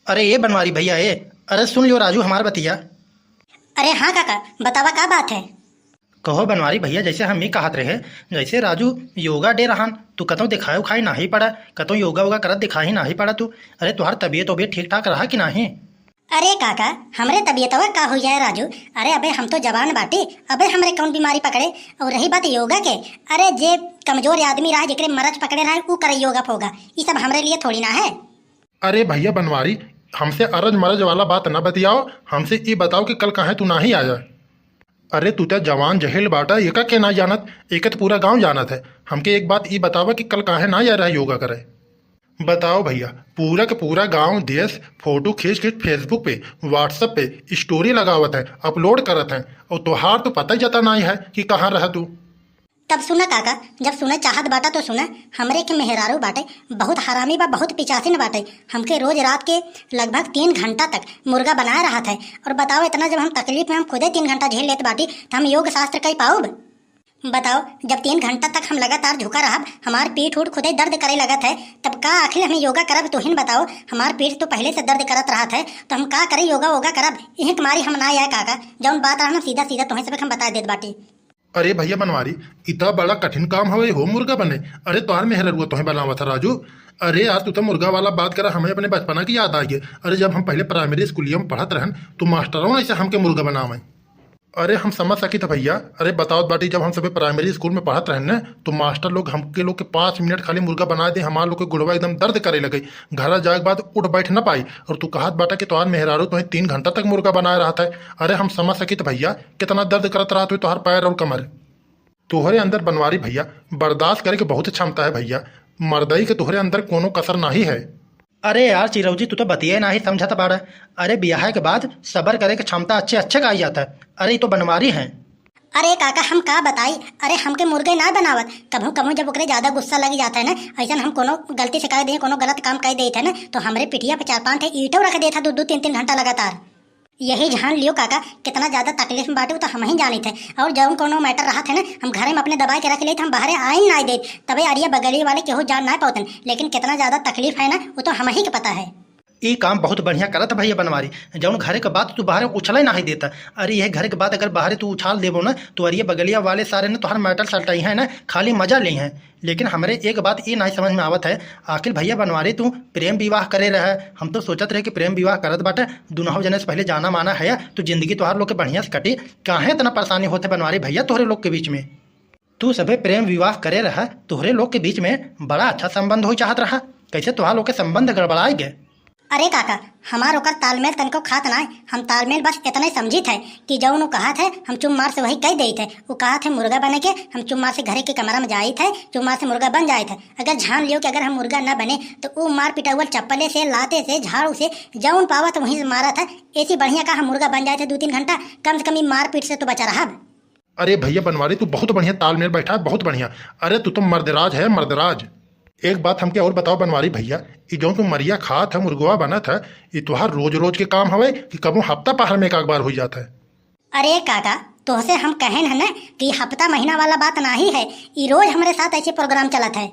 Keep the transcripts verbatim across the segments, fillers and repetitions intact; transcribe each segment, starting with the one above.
अरे ए बनवारी भइया ए, अरे सुन लियो राजू हमार बतिया। अरे हाँ काका, बतावा का बात है? कहो बनवारी भइया, जैसे हम ई कहत रहे, जैसे राजू योगा डे रहन, तू कतौ दिखाई उखाई नाही पड़ा, कतौ योगा वोगा करत दिखाई नाही पड़ा तू। अरे तुहार तबियत वबियत ठीक ठाक रहा कि नाही? अरे काका, हमरे तबियतवा का हो जाए राजू? अरे अबे हम तो जवान बाटी, अबे हमरे कौन बीमारी पकड़े? और रही बात योगा के, अरे जे कमजोर आदमी रहा, जेकरे मरज पकड़े रहा, ऊ करे योगा फोगा, ई सब हमरे लिए थोड़ी ना है। अरे भइया बनवारी, हमसे अरज मरज वाला बात न बतियाओ, हमसे ई बताओ कि कल काहे तू नाही आया? अरे तू त जवान जहिल बाटा, एका के ना जानत, एके त पूरा गांव जानत है। हमके एक बात ई बतावा कि कल काहे ना आया रहा योगा करे? बताओ भइया, पूरा के पूरा गांव देश फोटो खींच खींच Facebook पे, WhatsApp पे story लगावत है, upload करत है, और तोहार तो पता ही जता नाही है कि कहाँ रह तू। तब सुना काका, जब सुने चाहत बाटा तो सुना, हमरे के मेहरारू बाटे, बहुत हरामी बा, बहुत पिचासिन बाटे। हमके रोज रात के लगभग तीन घंटा तक मुर्गा बनाए रहत है। और बताओ इतना जब हम तकलीफ में हम खुदे तीन घंटा झेल लेत बाटी, त हम योग शास्त्र कई पाउब? बताओ, जब तीन घंटा तक हम लगातार झुका रहब, हमार पीठ उठ खुदे दर्द करे लगत है, तब का आखिर हम योगा करब? तुहिन बताओ, हमार पीठ तो पहले से दर्द करत रहत है, तो हम का करे योगा वोगा करब? इही के मारी हम ना आए काका, जौन बात रहन हम सीधा सीधा तोहे सबके हम बता देत बाटी। अरे भइया बनवारी, इतना बड़ा कठिन काम हवे हो मुर्गा बने। अरे तोहार मेहररुआ तोहे बनावत है राजू। अरे यार, तू तो मुर्गा वाला बात करा, हमें अपने बचपना की याद आ गई। अरे जब हम पहले प्राइमरी स्कूलिया में पढ़त रहन, तो मास्टरों ऐसे हमके मुर्गा बनावे। अरे हम समझ सकित है भइया। अरे बतावत बाटी, जब हम सभी प्राइमरी स्कूल में पढ़त रहन न, तो मास्टर लोग हमके लोग के पाँच मिनट खाली मुर्गा बनाए दे, हमार लोग के गुड़वा एकदम दर्द करे लगे, घरा जाए के बाद उठ बैठ न पाई। और तू कहत बाटा कि तोहार मेहरारू तोहे तीन घंटा तक मुर्गा बनाए रहत है। अरे हम समझ सकित भइया, कितना दर्द करत रहत हुई तोहार पैर और कमर। तोहरे अंदर बनवारी भइया बर्दाश्त करे के बहुत क्षमता है भइया, मर्दई के तोहरे अंदर कोनो कसर नाही है। अरे यार चिरौजी, तू तो बतिये नाही समझत बाड़ा। अरे बियाह के बाद सबर करे के क्षमता अच्छे अच्छे का आई जाता है। अरे ई तो बनवारी है। अरे काका, हम का बताई, अरे हमके मुर्गे ना बनावत। कभू कभू जब ओकरे ज्यादा गुस्सा लग जाता है ना, ऐसन हम कोनो गलती से कर दे, कोनो गलत काम कर देते हैं ना, तो हमरे पिठिया पे चार पांच ठे ईंटो रख देता दो दो तीन तीन घंटा लगातार। यही जान लियो काका, कितना ज्यादा तकलीफ में बाटे, वो तो हम ही जानित है। और जौन कोनो मैटर रहत है ना, हम घरे में अपने दबाए के रख लेत, हम बाहरे आइन ना देत, तबे अरिया बगलिया वाले केहू जान ना पावतन। लेकिन कितना ज्यादा तकलीफ है ना, वो तो हम ही के पता है। ई काम बहुत बढ़िया करत भइया बनवारी, जौन घरे के बात तू बाहरे उछले नाही देता। अरे यह घरे के बात अगर बाहरे तू उछाल देबो ना, तो अरिया बगलिया वाले सारे ने तोहर मैटर सलटाई है ना, खाली मजा ले हैं। लेकिन हमरे एक बात ई नाहीं समझ में आवत है, आखिर भइया बनवारी तू प्रेम विवाह करे रहे, हम तो सोचत रहे कि प्रेम विवाह करत बाटे, दुनहु जने से पहिले जाना माना है, तो जिंदगी तोहार लोग के बढ़िया से कटी, काहे इतना परेशानी होत है बनवारी भइया तोहरे लोग के बीच में? तू सभे प्रेम विवाह करे रहा, तोहरे लोग के बीच में बड़ा अच्छा संबंध हो चाहत रहा, कैसे तोहार लोग के संबंध गड़बड़ाए गए? अरे काका, हमार ओकर तालमेल तनको खात नाय। हम तालमेल बस इतना ही समझित है कि जौन उ कहत है, हम चुम मार से वही कह देत है। उ कहत है मुर्गा बने के, हम चुम मार से घरे के कमरा में जाइत है, चुम मार से मुर्गा बन जाइत है। अगर जान लियो कि अगर हम मुर्गा न बने, तो उ मार पिटौवल चप्पले से, लाते से, झाड़ू से, जौन पावत वहीं से मारत है। ऐसी बढ़िया का हम मुर्गा बन जाइत है दो तीन घंटा, कम से कम ई मारपीट से तो बचा रहब। अरे भइया बनवारी, तू बहुत बढ़िया तालमेल बैठा है, बहुत बढ़िया। अरे तू तो मर्दराज है, मर्दराज। एक बात हमके और बताओ बनवारी भइया, ई जौन तू मरिया खात है, मुर्गवा बनत है, ई तोहार रोज रोज के काम हवे कि कबो हफ्ता पहर में एक आध बार हुई जात है? अरे काका, तोहसे हम कहेन है ना कि हफ्ता महीना वाला बात नाही है, ई रोज हमरे साथ ऐसे प्रोग्राम चलत है।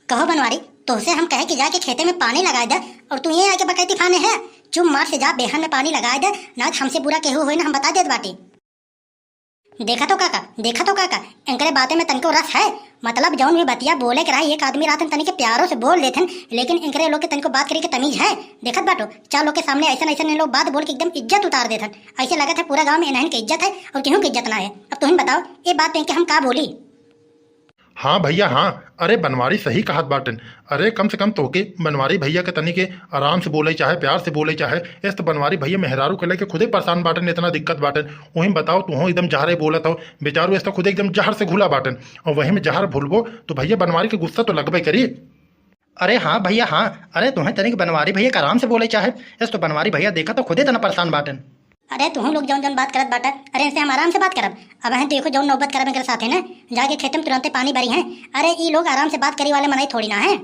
कहो बनवारी, तोहसे हम कहे कि जाके खेते में पानी लगाए दे और तू ये आके बकैती फाने है। चुप मार से जा बेहन में पानी लगाए दे, ना तो हमसे बुरा केहू होए ना, हम बता देत बाटी। देखा तो काका, देखा तो काका, इनकरे बातें में तनिको रस है। मतलब जौन भी बतिया बोले के रहा, एक आदमी रहतन तनिके प्यारो से बोल देथन, लेकिन इनकरे लोग के तनिको बात करे के तमीज है। देखत बाटो, चार लोग के सामने ऐसन ऐसन ये लोग बात बोल के एकदम इज्जत उतार देथन। ऐसे लगत है पूरा गांव में इन्हन के इज्जत है और केहू के इज्जत ना है। अब तुहिन बताओ, ये बात पे इनके हम का बोली? हाँ भइया, हाँ। अरे बनवारी सही कहत बाटन। अरे कम से कम तोहके बनवारी भइया के तनी के आराम से बोले चाहे, प्यार से बोले चाहे। एस तो बनवारी भइया मेहरारू के लेके खुदे परेशान बाटन, इतना दिक्कत बाटन। वहीं बताओ, तुहों एकदम जहरे बोलत हो। बेचारू एस तो खुदे एकदम जहर से घुला बाटन। और वहीं में जहर भूलबो तो भइया बनवारी के गुस्सा तो लगबे करी। अरे हाँ भइया, हाँ। अरे तुहें तनिक बनवारी भइया के आराम से बोले चाहे। एस तो बनवारी भइया देखा तो खुदे इतना परेशान बाटन। अरे तुहूँ लोग जौन जौन बात करत बाटा, अरे इनसे हम आराम से बात करब। अब हैं तो देखो जौन नौबत करब इनके साथे ना, जाके खेते में तुरंते पानी बरी हैं। अरे ई लोग आराम से बात करी वाले मनई थोड़ी ना है।